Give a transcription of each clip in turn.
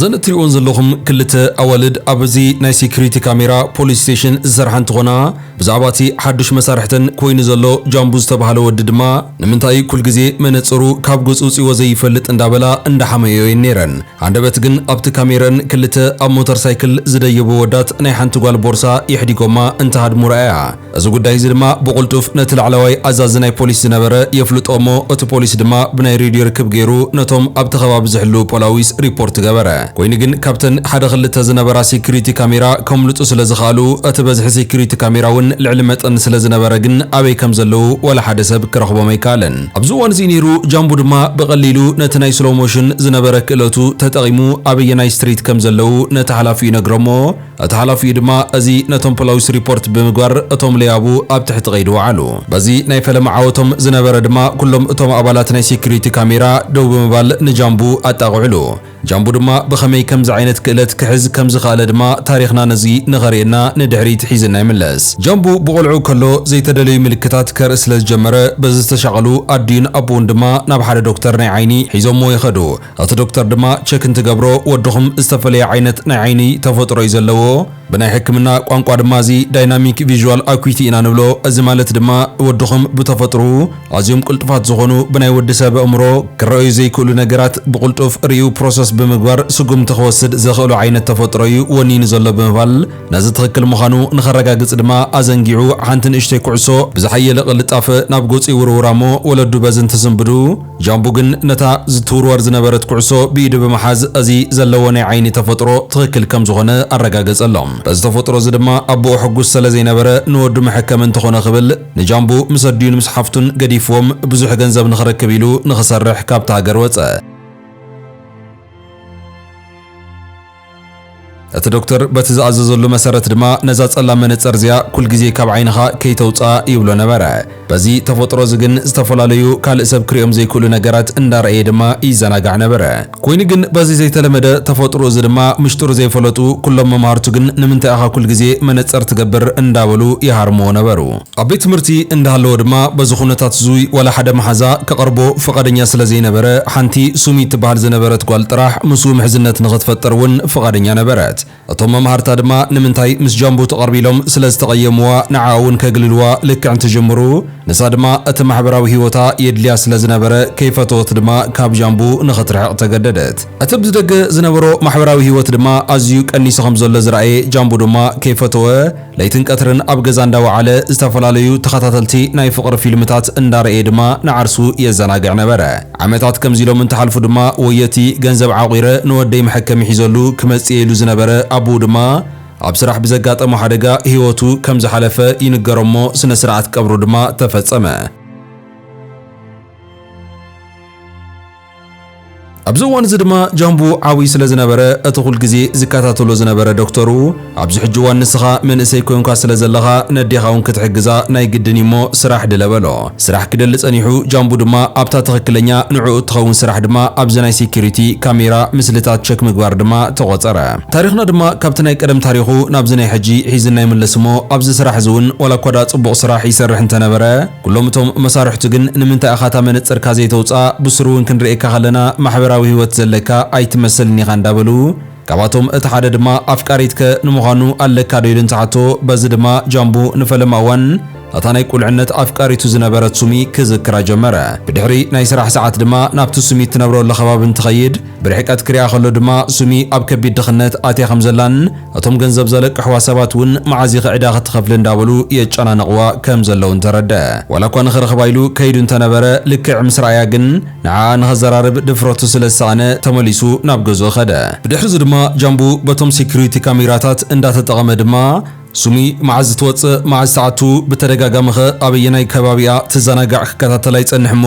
እዘን እትሪእወን ዘለኹም ክልተ ኣዋልድ ኣብዚ ናይ ሴኩሪቲ ካሜራ ፖሊስ ስቴሽን ዝሰርሓ እንትኾና፣ ብዛዕባ እቲ ሓዱሽ መሳርሕተን ኮይኑ ዘሎ ጃምቡ ዝተባህለ ወዲ ድማ ንምንታይ ኩል ግዜ መነጽሩ ካብ ገጹ ውጺዎ ዘይፈልጥ እንዳበላ እንዳሓመዮ እየን ነይረን። ሃንደበት ግን ኣብቲ ካሜረን ክልተ ኣብ ሞተር ሳይክል ዝደየቡ ወዳት ናይ ሓንቲ ጓል ቦርሳ የሕዲጎማ እንትሃድሙ ረኣያ። እዚ ጉዳይ እዚ ድማ ብቕልጡፍ ነቲ ላዕለዋይ ኣዛዚ ናይ ፖሊስ ዝነበረ የፍልጦ እሞ፣ እቲ ፖሊስ ድማ ብናይ ሬድዮ ርክብ ገይሩ ነቶም ኣብቲ ከባቢ ዝሕልዉ ፖላዊስ ሪፖርት ገበረ። ኮይኑ ግን ካብተን ሓደ ክልተ ዝነበራ ሴኩሪቲ ካሜራ ከምልጡ ስለ ዝኸኣሉ፣ እቲ በዝሒ ሴኩሪቲ ካሜራ እውን ልዕሊ መጠን ስለ ዝነበረ ግን ኣበይ ከም ዘለዉ ዋላ ሓደ ሰብ ክረኽቦም ኣይከኣለን። ኣብዚ እዋን እዚ ነይሩ ጃምቡ ድማ ብቐሊሉ ነቲ ናይ ስሎው ሞሽን ዝነበረ ክእለቱ ተጠቒሙ ኣበየናይ ስትሪት ከም ዘለዉ ነቲ ሓላፊኡ ይነግሮ እሞ፣ እቲ ሓላፊኡ ድማ እዚ ነቶም ፖላዊስ ሪፖርት ብምግባር እቶም ለያቡ ኣብ ትሕቲ ቀይዲ ወዓሉ። በዚ ናይ ፈለማ ዓወቶም ዝነበረ ድማ ኩሎም እቶም ኣባላት ናይ ሴኩሪቲ ካሜራ ደው ብምባል ንጃምቡ ኣጣቕዕሉ። ጃምቡ ድማ ብኸመይ ከምዚ ዓይነት ክእለት ክሕዝ ከም ዝኸኣለ ድማ ታሪኽና ነዚ ንኸርእየና ንድሕሪት ሒዝና ይምለስ። ጃምቡ ብቖልዑ ከሎ ዘይተደለዩ ምልክታት ከርኢ ስለ ዝጀመረ በዚ ዝተሻቐሉ ኣዲኡን ኣቦኡን ድማ ናብ ሓደ ዶክተር ናይ ዓይኒ ሒዞሞ ይኸዱ። እቲ ዶክተር ድማ ቸክ እንትገብሮ ወድኹም ዝተፈለየ ዓይነት ናይ ዓይኒ ተፈጥሮ እዩ ዘለዎ። ብናይ ሕክምና ቋንቋ ድማ እዚ ዳይናሚክ ቪዥዋል ኣኩቲ ኢና ንብሎ። እዚ ማለት ድማ ወድኹም ብተፈጥሮኡ ኣዝዮም ቅልጡፋት ዝኾኑ ብናይ ወዲ ሰብ ኣእምሮ ክረኣዩ ዘይክእሉ ነገራት ብቕልጡፍ ርእዩ ፕሮሰስ ብምግባር ስጉምቲ ክወስድ ዘኽእሎ ዓይነት ተፈጥሮ እዩ ወኒኑ ዘሎ ብምባል ነዚ ትኽክል ምዃኑ ንኸረጋግጽ ድማ ኣዘንጊዑ ሓንቲ ንእሽተይ ኩዕሶ ብዝሓየለ ቅልጣፈ ናብ ገጹ ይውርውራ እሞ ወለዱ በዚ እንትዝንብዱ ጃምቡ ግን ነታ ዝትውርወር ዝነበረት ኩዕሶ ብኢዱ ብምሓዝ እዚ ዘለዎ ናይ ዓይኒ ተፈጥሮ ትኽክል ከም ዝኾነ ኣረጋገጸሎም። በዚ ተፈጥሮ እዚ ድማ ኣቦኡ ሕጉስ ስለ ዘይነበረ ንወዱ መሐከሚ እንተኾነ ክብል ንጃምቡ ምስ ኣዲኡን ምስ ሓፍቱን ገዲፍዎም ብዙሕ ገንዘብ ንኽረክብ ኢሉ ንኽሰርሕ ካብታ ሃገር ወጸ። እቲ ዶክተር በቲ ዝኣዘዘሉ መሰረት ድማ ነዛ ጸላም መነጸር እዚኣ ኩል ግዜ ካብ ዓይንኻ ከይተውጽኣ ይብሎ ነበረ። በዚ ተፈጥሮ እዚ ግን ዝተፈላለዩ ካልእ ሰብ ክሪኦም ዘይክእሉ ነገራት እንዳረኣየ ድማ ይዘናጋዕ ነበረ። ኮይኑ ግን በዚ ዘይተለመደ ተፈጥሮ እዚ ድማ ምሽጥሩ ዘይፈለጡ ኩሎም መማህርቱ ግን ንምንታይ ኢኻ ኩል ግዜ መነጸር ትገብር እንዳበሉ ይሃርምዎ ነበሩ። ኣብ ቤት ትምህርቲ እንዳሃለወ ድማ በዚ ኩነታት እዙይ ዋላ ሓደ መሓዛ ከቐርቦ ፍቓደኛ ስለ ዘይነበረ ሓንቲ ሱሚ ትበሃል ዝነበረት ጓል ጥራሕ ምስኡ ምሕዝነት ንኽትፈጥር እውን ፍቓደኛ ነበረት። እቶም መማህርታ ድማ ንምንታይ ምስ ጃምቡ ትቐርብ ኢሎም ስለ ዝተቐየምዋ ንዓኣ እውን ከግልልዋ ልክዕ እንትጅምሩ ንሳ ድማ እቲ ማሕበራዊ ህይወታ የድልያ ስለ ዝነበረ ከይፈተወት ድማ ካብ ጃምቡ ንኽትርሕቕ ተገደደት። እቲ ብዝደገ ዝነበሮ ማሕበራዊ ህይወት ድማ ኣዝዩ ቀኒሱ ከም ዘሎ ዝረኣየ ጃምቡ ድማ ከይፈተወ ለይትን ቀትርን ኣብ ገዛ እንዳወዓለ ዝተፈላለዩ ተኸታተልቲ ናይ ፍቕሪ ፊልምታት እንዳረኣየ ድማ ንዓርሱ የዘናግዕ ነበረ። ዓመታት ከምዚ ኢሎም እንትሓልፉ ድማ ወየቲ ገንዘብ ዓቑረ ንወደይ መሐከሚ ሒዘሉ ክመጽእ ኢሉ ዝነበረ ኣቦኡ ድማ ኣብ ስራሕ ብዘጋጠሞ ሓደጋ ህይወቱ ከም ዝሓለፈ ይንገሮ እሞ ስነ ስርዓት ቀብሩ ድማ ተፈጸመ። ኣብዚ እዋን እዚ ድማ ጃምቡ ዓብዩ ስለ ዝነበረ እቲ ኩል ግዜ ዝከታተሎ ዝነበረ ዶክተሩ ኣብዚ ሕጂ እዋን ንስኻ መንእሰይ ኮንካ ስለ ዘለኻ ነዴኻ እውን ክትሕግዛ ናይ ግድን እዩ እሞ ስራሕ ድለ በሎ። ስራሕ ክደሊ ጸኒሑ ጃምቡ ድማ ኣብታ ትኽክለኛ ንዕኡ እትኸውን ስራሕ ድማ ኣብዚ ናይ ሴኩሪቲ ካሜራ ምስልታት ቸክ ምግባር ድማ ተቖጸረ። ታሪኽና ድማ ካብቲ ናይ ቀደም ታሪኹ ናብዚ ናይ ሕጂ ሒዝና ይምለስ እሞ ኣብዚ ስራሕ እዚ እውን ዋላ እኳ ደኣ ጽቡቕ ስራሕ ይሰርሕ እንተነበረ ኩሎም እቶም መሳርሕቱ ግን ንምንታይ ኢኻ እታ መነጽርካ ዘይተውጽኣ ብስሩ እውን ክንርእየካ ከለና ማሕበራዊ ህይወት ዘለካ ኣይትመስልን ኢኻ እንዳበሉ ካብኣቶም እቲ ሓደ ድማ ኣፍቃሪትከ ንምዃኑ ኣለካ ዶ ኢሉ እንትሓቶ በዚ ድማ ጃምቡ ንፈለማ እዋን እታ ናይ ቁልዕነት ኣፍቃሪቱ ዝነበረት ሱሚ ክዝክራ ጀመረ። ብድሕሪ ናይ ስራሕ ሰዓት ድማ ናብቲ ሱሚ እትነብረሉ ከባቢ እንትኸይድ ብርሕቀት ክሪኣ ከሎ ድማ ሱሚ ኣብ ከቢድ ድኽነት ኣትያ ከም ዘላን እቶም ገንዘብ ዘለቅሕዋ ሰባት እውን መዓዝ ኢኺ ዕዳ ክትኸፍሊ እንዳበሉ የጨናንቕዋ ከም ዘለውን ተረድአ። ዋላ እኳ ንኽረኽባ ኢሉ ከይዱ እንተነበረ ልክዕ ምስ ረኣያ ግን ንዓኣ ንኸዘራርብ ድፍረቱ ስለ ዝሰኣነ ተመሊሱ ናብ ገዝኡ ኸደ። ብድሕሪ እዚ ድማ ጃምቡ በቶም ሴኩሪቲ ካሜራታት እንዳተጠቐመ ድማ ሱሚ መዓዝ ትወጽእ መዓዝ ትኣቱ ብተደጋጋሚ ኸ ኣበየናይ ከባቢኣ ትዘናጋዕ ክከታተላ ይጸንሕ እሞ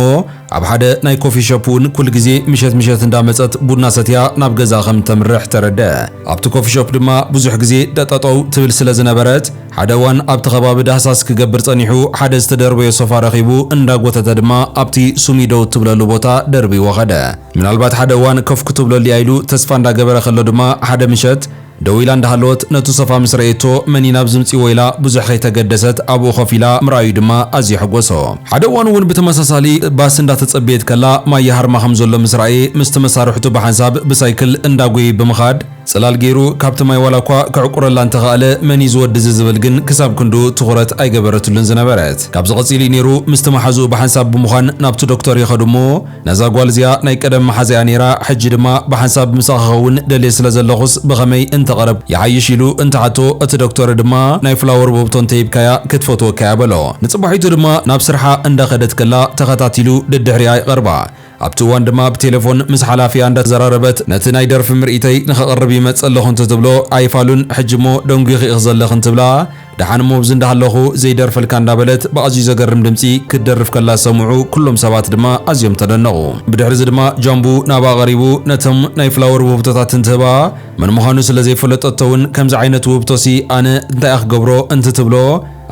ኣብ ሓደ ናይ ኮፊ ሾፕ እውን ኩል ግዜ ምሸት ምሸት እንዳመጸት ቡና ሰትያ ናብ ገዛ ከም ተምርሕ ተረድአ። ኣብቲ ኮፊ ሾፕ ድማ ብዙሕ ግዜ ደጠጠው ትብል ስለ ዝነበረት ሓደ እዋን ኣብቲ ከባቢ ዳህሳስ ክገብር ጸኒሑ ሓደ ዝተደርበዮ ሶፋ ረኺቡ እንዳጎተተ ድማ ኣብቲ ሱሚ ደው እትብለሉ ቦታ ደርብይዎ ኸደ። ምናልባት ሓደ እዋን ከፍ ክትብለሉ እያ ኢሉ ተስፋ እንዳገበረ ከሎ ድማ ሓደ ምሸት ደው ኢላ እንዳሃለወት ነቱ ሶፋ ምስ ረኣየቶ፣ መን ኢና ኣብዚ ምጺእዎ ኢላ ብዙሕ ከይተገደሰት ኣብኡ ኮፍ ኢላ ምርኣዩ ድማ ኣዝዩ ሓጎሶ። ሓደ እዋን እውን ብተመሳሳሊ ባስ እንዳተጸበየት ከላ፣ ማይ ይሃርማ ከም ዘሎ ምስ ረኣየ፣ ምስቲ መሳርሕቱ ብሓንሳብ ብሳይክል እንዳጎየ ብምኻድ፣ ጽላል ገይሩ ካብቲ ማይ ዋላ እኳ ክዕቁረላ እንተኸኣለ፣ መን እዩ ዝወዲ እዚ ዝብል ግን ክሳብ ክንዱ ትኹረት ኣይገበረትሉን ዝነበረት። ካብዚ ቀጺሉ እዩ ነይሩ ምስቲ መሓዝኡ ብሓንሳብ ብምዃን ናብቲ ዶክተር ይኸዱ እሞ፣ ነዛ ጓል እዚኣ ናይ ቀደም መሓዛያ ነይራ፣ ሕጂ ድማ ብሓንሳብ ምሳኺ ክኸውን ደልየ ስለ ዘለኹስ ብኸመይ እንተቐረብ ይሓይሽ ኢሉ እንተሓቶ፣ እቲ ዶክተር ድማ ናይ ፍላወር ውህብቶ እንተሂብካያ ክትፈትወካ እያ በሎ። ንጽባሒቱ ድማ ናብ ስርሓ እንዳኸደት ከላ ተኸታቲሉ ደድሕሪኣ ይቐርባ። ኣብቲ እዋን ድማ ብቴሌፎን ምስ ሓላፊኣ እንዳተዘራረበት፣ ነቲ ናይ ደርፊ ምርኢተይ ንኸቕርብ ይመጽእ ኣለኹ እንትትብሎ፣ ኣይፋሉን፣ ሕጂ እሞ ደንጒኺ ኢኺ ዘለኺ እንትብላ፣ ደሓን እሞ ኣብዚ እንዳሃለኹ ዘይደርፈልካ እንዳበለት ብኣዝዩ ዘገርም ድምጺ ክትደርፍ ከላ ዝሰምዑ ኩሎም ሰባት ድማ ኣዝዮም ተደነቑ። ብድሕሪ እዚ ድማ ጃምቡ ናብኣ ቀሪቡ ነቶም ናይ ፍላወር ውህብቶታት እንትህባ፣ መን ምዃኑ ስለ ዘይፈለጠቶ እውን ከምዚ ዓይነት ውህብቶሲ ኣነ እንታይ እየ ክገብሮ እንትትብሎ፣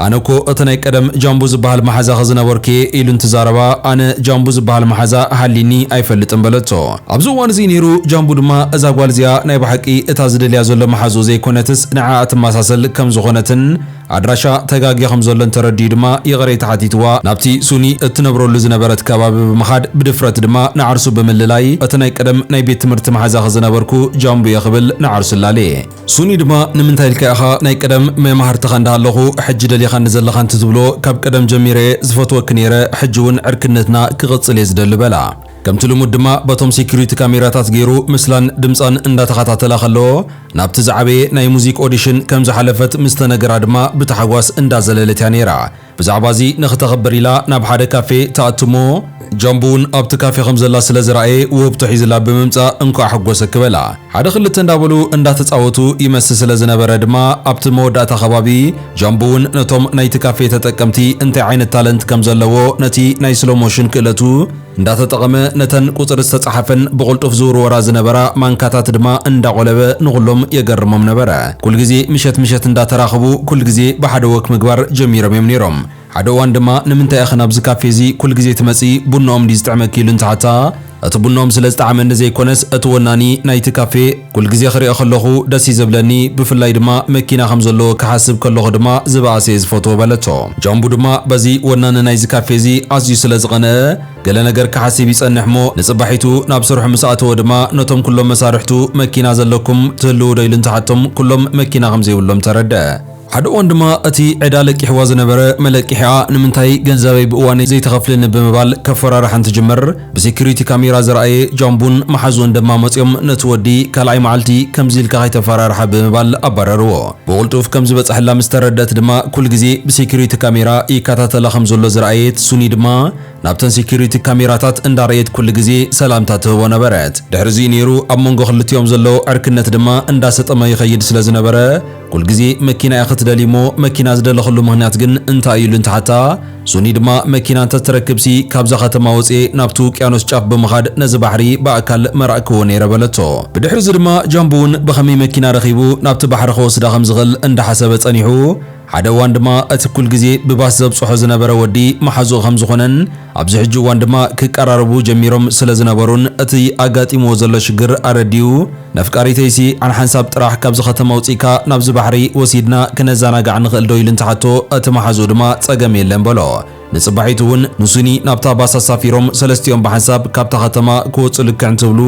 ኣነ እኮ እቲ ናይ ቀደም ጃምቡ ዝበሃል መሓዛኺ ዝነበርኩ እየ ኢሉ እንትዛረባ፣ ኣነ ጃምቡ ዝበሃል መሓዛ ሃሊኒ ኣይፈልጥን በለቶ። ኣብዚ እዋን እዚ ነይሩ ጃምቡ ድማ እዛ ጓል እዚኣ ናይ ብሓቂ እታ ዝደልያ ዘሎ መሓዝኡ ዘይኮነትስ ንዓኣ ትመሳሰል ከም ዝኾነትን ኣድራሻ ተጋግየ ከም ዘሎን ተረዲኡ ድማ ይቕሬታ ሓቲትዋ ናብቲ ሱኒ እትነብረሉ ዝነበረት ከባቢ ብምኻድ ብድፍረት ድማ ንዓርሱ ብምልላይ እቲ ናይ ቀደም ናይ ቤት ትምህርቲ መሓዛኺ ዝነበርኩ ጃምቡ እየ ክብል ንዓርሱ ኣላለየ። ሱኒ ድማ ንምንታይ ኢልካ ኢኻ ናይ ቀደም መማህርትኻ እንዳሃለኹ ሕጂ ደሊኻኒ ዘለኻ እንትትብሎ ካብ ቀደም ጀሚረ እየ ዝፈትወኪ ነይረ፣ ሕጂ እውን ዕርክነትና ክቕጽል እየ ዝደሊ በላ። ከምቲ ልሙድ ድማ በቶም ሴኩሪቲ ካሜራታት ገይሩ ምስላን ድምጻን እንዳተኸታተላ ከሎ ናብቲ ዝዓበየ ናይ ሙዚክ ኦዲሽን ከም ዝሓለፈት ምስ ተነገራ ድማ ብታሕጓስ እንዳዘለለት እያ ነይራ። ብዛዕባ እዚ ንኽተኽብር ኢላ ናብ ሓደ ካፌ ትኣቱ እሞ ጃምቡ እውን ኣብቲ ካፌ ከም ዘላ ስለ ዝረኣየ ውህብቶ ሒዝላ ብምምጻእ እንኳዕ ሓጎሰኪ በላ። ሓደ ክልተ እንዳበሉ እንዳተጻወቱ ይመስል ስለ ዝነበረ ድማ ኣብቲ መወዳእታ ከባቢ ጃምቡ እውን ነቶም ናይቲ ካፌ ተጠቀምቲ እንታይ ዓይነት ታለንት ከም ዘለዎ ነቲ ናይ ስሎ ሞሽን ክእለቱ እንዳተጠቐመ ነተን ቁጽሪ ዝተጻሓፈን ብቕልጡፍ ዝውርወራ ዝነበራ ማንካታት ድማ እንዳቖለበ ንኹሎም የገርሞም ነበረ። ኩል ግዜ ምሸት ምሸት እንዳተራኸቡ ኩል ግዜ ብሓደ ወክ ምግባር ጀሚሮም እዮም ነይሮም። ሓደ እዋን ድማ ንምንታይ ኢኺ ናብዚ ካፌ እዚ ኩል ግዜ ትመጺ፣ ቡናኦም ድዩ ዝጥዕመኪ ኢሉ እንትሓታ፣ እቲ ቡናኦም ስለ ዝጠዓመኒ ዘይኮነስ እቲ ወናኒ ናይቲ ካፌ ኩል ግዜ ክሪኦ ከለኹ ደስ እዩ ዘብለኒ፣ ብፍላይ ድማ መኪና ከም ዘለዎ ክሓስብ ከለኹ ድማ ዝበኣሰ እየ ዝፈትዎ በለቶ። ጃምቡ ድማ በዚ ወናኒ ናይዚ ካፌ እዚ ኣዝዩ ስለ ዝቐንአ ገለ ነገር ክሓስብ ይጸንሕ እሞ ንጽባሒቱ ናብ ስርሑ ምስ ኣተወ ድማ ነቶም ኩሎም መሳርሕቱ መኪና ዘለኩም ትህልዉ ዶ ኢሉ እንትሓቶም ኩሎም መኪና ከም ዘይብሎም ተረድአ። ሓደ እዋን ድማ እቲ ዕዳ ለቂሕዋ ዝነበረ መለቂሒኣ ንምንታይ ገንዘበይ ብእዋነይ ዘይትኸፍልኒ ብምባል ከፈራርሓ እንትጅምር ብሴኩሪቲ ካሜራ ዝረኣየ ጃምቡን መሓዝኡን ድማ መጺኦም ነቲ ወዲ ካልኣይ መዓልቲ ከምዚ ኢልካ ከይተፈራርሓ ብምባል ኣባረርዎ። ብቕልጡፍ ከም ዝበጽሐላ ምስ ተረድአት ድማ ኩል ግዜ ብሴኩሪቲ ካሜራ ይከታተላ ከም ዘሎ ዝረኣየት ሱኒ ድማ ናብተን ሴኩሪቲ ካሜራታት እንዳረኣየት ኩል ግዜ ሰላምታ ትህቦ ነበረት። ድሕሪ እዚ ነይሩ ኣብ መንጎ ክልቲኦም ዘሎ ዕርክነት ድማ እንዳሰጠመ ይኸይድ ስለ ዝነበረ ኩል ግዜ መኪና እያ ክትደሊ እሞ መኪና ዝደለኽሉ ምኽንያት ግን እንታይ እዩ ኢሉ እንትሓታ ሱኒ ድማ መኪና እንተትረክብሲ ካብዛ ከተማ ወፅኤ ናብቲ ውቅያኖስ ጫፍ ብምኻድ ነዚ ባሕሪ ብኣካል መራእክዎ ነይረ በለቶ። ብድሕሪ እዚ ድማ ጃምቡ እውን ብኸመይ መኪና ረኺቡ ናብቲ ባሕሪ ክወስዳ ከም ዝኽእል እንዳሓሰበ ጸኒሑ ሓደ እዋን ድማ እቲ ኩል ግዜ ብባስ ዘብጽሖ ዝነበረ ወዲ መሓዝኡ ከም ዝኾነን ኣብዚ ሕጂ እዋን ድማ ክቀራረቡ ጀሚሮም ስለ ዝነበሩን እቲ ኣጋጢምዎ ዘሎ ሽግር ኣረዲኡ ነፍቃሪተይሲ ዓንሓንሳብ ጥራሕ ካብዚ ከተማ ኣውጺእካ ናብዚ ባሕሪ ወሲድና ክነዘናጋዕ ንኽእል ዶ ኢሉ እንትሓቶ እቲ መሓዝኡ ድማ ጸገም የለን በሎ። ንጽባሒቱ እውን ንሱኒ ናብታ ባስ ኣሳፊሮም ሰለስቲኦም ብሓንሳብ ካብታ ከተማ ክወጹ ልክዕ እንትብሉ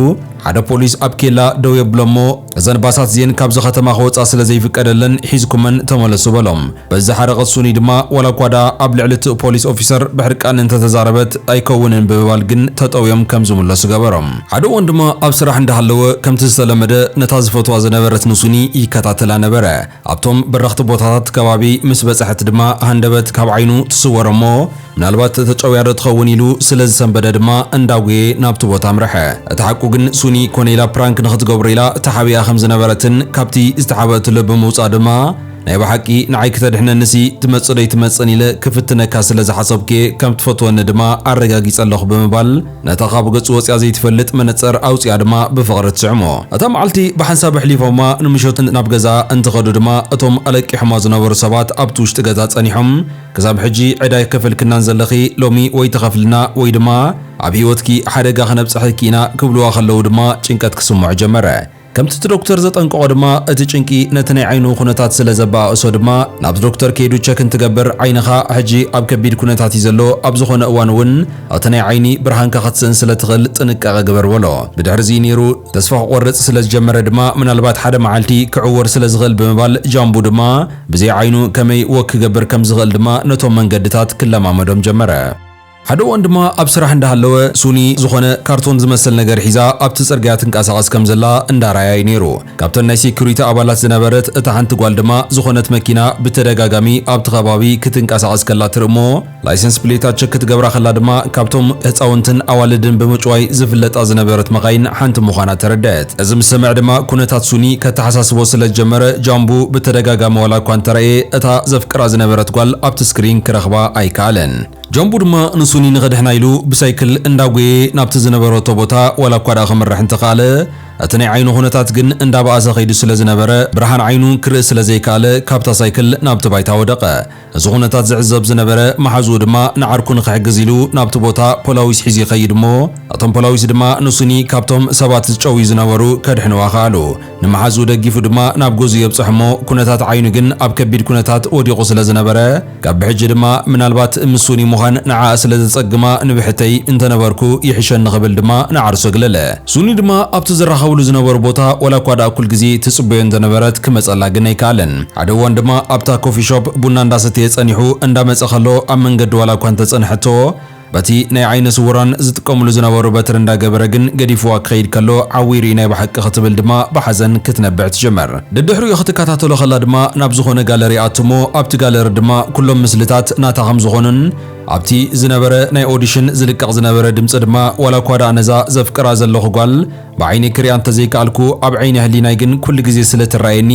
ሓደ ፖሊስ ኣብ ኬላ ደው የብሎ እሞ እዘን ባሳት እዚኤን ካብዚ ከተማ ክወጻ ስለ ዘይፍቀደለን ሒዝኩመን ተመለሱ በሎም። በዚ ሓረቐት ሱኒ ድማ ዋላ እኳ ደኣ ኣብ ልዕሊ እቲ ፖሊስ ኦፊሰር ብሕርቃን እንተተዛረበት ኣይከውንን ብምባል ግን ተጠውዮም ከም ዝምለሱ ገበሮም። ሓደ እዋን ድማ ኣብ ስራሕ እንዳሃለወ ከምቲ ዝተለመደ ነታ ዝፈትዋ ዝነበረት ንሱኒ ይከታተላ ነበረ። ኣብቶም በረኽቲ ቦታታት ከባቢ ምስ በጽሐት ድማ ሃንደበት ካብ ዓይኑ ትስወሮ እሞ ምናልባት ተጨውያ ዶ ትኸውን ኢሉ ስለ ዝሰንበደ ድማ እንዳጉየ ናብቲ ቦታ ኣምረሐ። እቲ ሓቁ ግን ሱኒ ኮነ ኢላ ፕራንክ ንኽትገብሮ ኢላ ተሓቢኣ ከም ዝነበረትን ካብቲ ዝተሓበእትሉ ብምውጻእ ድማ ናይ ብሓቂ ንዓይ ክተድሕነንሲ ትመጽእ ዶ ኣይትመጽእን ኢለ ክፍትነካ ስለ ዝሓሰብኩ እየ ከም ትፈትወኒ ድማ ኣረጋጊጸ ኣለኹ ብምባል ነታ ካብ ገጹ ወጽያ ዘይትፈልጥ መነጸር ኣውጺኣ ድማ ብፍቕሪ ትስዕሞ። እታ መዓልቲ ብሓንሳብ ኣሕሊፎማ ንምሸት ናብ ገዛ እንትኸዱ ድማ እቶም ኣለቂሖማ ዝነበሩ ሰባት ኣብቲ ውሽጢ ገዛ ጸኒሖም ክሳብ ሕጂ ዕዳ ኣይከፈልክናን ዘለኺ ሎሚ ወይ ትኸፍልና ወይ ድማ ኣብ ህይወትኪ ሓደጋ ክነብጽሐኪ ኢና ክብልዋ ከለዉ ድማ ጭንቀት ክስምዖ ጀመረ። ከምቲ እቲ ዶክተር ዘጠንቀቖ ድማ፣ እቲ ጭንቂ ነቲ ናይ ዓይኑ ኩነታት ስለ ዘበኣእሶ ድማ፣ ናብ ዶክተር ከይዱ ቸክ እንትገብር፣ ዓይንኻ ሕጂ ኣብ ከቢድ ኩነታት እዩ ዘሎ፣ ኣብ ዝኾነ እዋን እውን እቲ ናይ ዓይኒ ብርሃንካ ክትስእን ስለ ትኽእል ጥንቃቐ ግበር በሎ። ብድሕሪ እዚ ነይሩ ተስፋ ክቖርጽ ስለ ዝጀመረ ድማ፣ ምናልባት ሓደ መዓልቲ ክዕወር ስለ ዝኽእል ብምባል፣ ጃምቡ ድማ ብዘይ ዓይኑ ከመይ ወክ ክገብር ከም ዝኽእል ድማ ነቶም መንገድታት ክለማመዶም ጀመረ። ሓደ እዋን ድማ ኣብ ስራሕ እንዳሃለወ፣ ሱኒ ዝኾነ ካርቶን ዝመስል ነገር ሒዛ ኣብቲ ጽርግያ ትንቀሳቐስ ከም ዘላ እንዳረኣያ እዩ ነይሩ። ካብተን ናይ ሴኩሪቲ ኣባላት ዝነበረት እታ ሓንቲ ጓል ድማ፣ ዝኾነት መኪና ብተደጋጋሚ ኣብቲ ከባቢ ክትንቀሳቐስ ከላ ትርኢ እሞ፣ ላይሰንስ ፕሌታ ቸክ ክትገብራ ከላ ድማ፣ ካብቶም ህፃውንትን ኣዋልድን ብምጭዋይ ዝፍለጣ ዝነበረት መኻይን ሓንቲ ምዃና ተረድአት። እዚ ምስ ሰምዐ ድማ፣ ኩነታት ሱኒ ከተሓሳስቦ ስለ ዝጀመረ፣ ጃምቡ ብተደጋጋሚ ዋላ እኳ እንተረእየ፣ እታ ዘፍቅራ ዝነበረት ጓል ኣብቲ ስክሪን ክረኽባ ኣይከኣለን። ጃምቡ ድማ ንሱኒ ንኸድሕና ኢሉ ብሳይክል እንዳጎየ ናብቲ ዝነበረቶ ቦታ ዋላ እኳ ደኣ ክምርሕ እንተኸኣለ፣ እቲ ናይ ዓይኑ ኩነታት ግን እንዳበኣሰ ከይዱ ስለ ዝነበረ፣ ብርሃን ዓይኑ ክርኢ ስለ ዘይከኣለ፣ ካብታ ሳይክል ናብቲ ባይታ ወደቐ። እዚ ኩነታት ዝዕዘብ ዝነበረ መሓዝኡ ድማ ንዓርኩ ንኽሕግዝ ኢሉ ናብቲ ቦታ ፖላዊስ ሒዙ ይኸይድ እሞ፣ እቶም ፖላዊስ ድማ ንሱኒ ካብቶም ሰባት ዝጨውዩ ዝነበሩ ከድሕንዋ ከኣሉ። ንመሓዝኡ ደጊፉ ድማ ናብ ገዝኡ የብጽሕ እሞ፣ ኩነታት ዓይኑ ግን ኣብ ከቢድ ኩነታት ወዲቑ ስለ ዝነበረ፣ ካብ ብሕጂ ድማ ምናልባት ምስ ሱኒ ምዃን ንዓኣ ስለ ዘጸግማ፣ ንብሕተይ እንተነበርኩ ይሕሸኒ ክብል ድማ ንዓርሱ ኣግለለ። ሱኒ ድማ ኣብቲ ዝራኸብሉ ዝነበሩ ቦታ ዋላ እኳ ደኣ ኩል ግዜ ትጽበዮ እንተነበረት፣ ክመጸላ ግን ኣይከኣለን። ሓደ እዋን ድማ ኣብታ ኮፊ ሾፕ ቡና እንዳሰተየ ጸኒሑ እንዳመጸ ከሎ፣ ኣብ መንገዲ ዋላ እኳ እንተጸንሐቶ፣ በቲ ናይ ዓይነ ስውራን ዝጥቀምሉ ዝነበሩ በትሪ እንዳገበረ ግን ገዲፍዋ ክኸይድ ከሎ፣ ዓዊሩ ናይ ብሓቂ ክትብል ድማ ብሓዘን ክትነብዕ ትጅምር። ደድሕሪኡ ክትከታተሎ ከላ ድማ ናብ ዝኾነ ጋለሪ ኣትሞ፣ ኣብቲ ጋለሪ ድማ ኩሎም ምስልታት ናታ ከም ዝኾኑን ኣብቲ ዝነበረ ናይ ኦዲሽን ዝልቀቕ ዝነበረ ድምጺ ድማ ዋላ እኳ ደኣ ነዛ ዘፍቅራ ዘለኹ ጓል ብዓይኒ ክሪኣ እንተዘይከኣልኩ፣ ኣብ ዓይኒ ህሊናይ ግን ኩሉ ግዜ ስለ ትረኣየኒ፣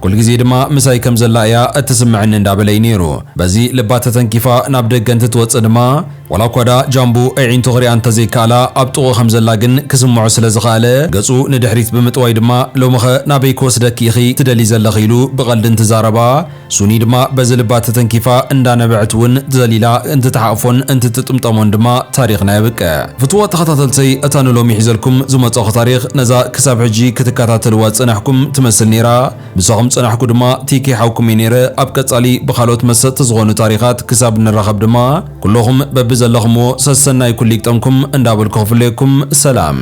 ኩሉ ግዜ ድማ ምሳይ ከም ዘላ እያ እትስምዐኒ እንዳበለ እዩ ነይሩ። በዚ ልባ ተተንኪፋ ናብ ደገ እንትትወጽእ ድማ፣ ዋላ እኳ ደኣ ጃምቡ ኣዒንቱ ክሪኣ እንተዘይከኣላ፣ ኣብ ጥቕኡ ከም ዘላ ግን ክስምዖ ስለ ዝኸኣለ፣ ገጹ ንድሕሪት ብምጥዋይ ድማ፣ "ሎምኸ ናበይ ክወስደኪ ኢኺ ትደሊ ዘለኺ?" ኢሉ ብቐልዲ እንትዛረባ፣ ሱኒ ድማ በዚ ልባ ተተንኪፋ እንዳነበዐት እውን ዘሊላ እንትትሓቕፎን እንትትጥምጠሞን ድማ ታሪኽና የብቅዕ። ፍትዋት ተኸታተልተይ፣ እታ ንሎሚ ሒዘልኩም ዝመጸኹ ታሪኽ ነዛ ክሳብ ሕጂ ክትከታተልዋ ዝጸናሕኩም ትመስል ነይራ። ምሳኹም ዝጸናሕኩ ድማ ቲኪ ሓውኩም እየ ነይረ። ኣብ ቀጻሊ ብኻልኦት መሰጥቲ ዝኾኑ ታሪኻት ክሳብ ንራኸብ ድማ፣ ኩለኹም በብዘለኹምዎ ሰሰናይ ኩሉ ይግጠምኩም እንዳበልኩ ክፍለየኩም። ሰላም።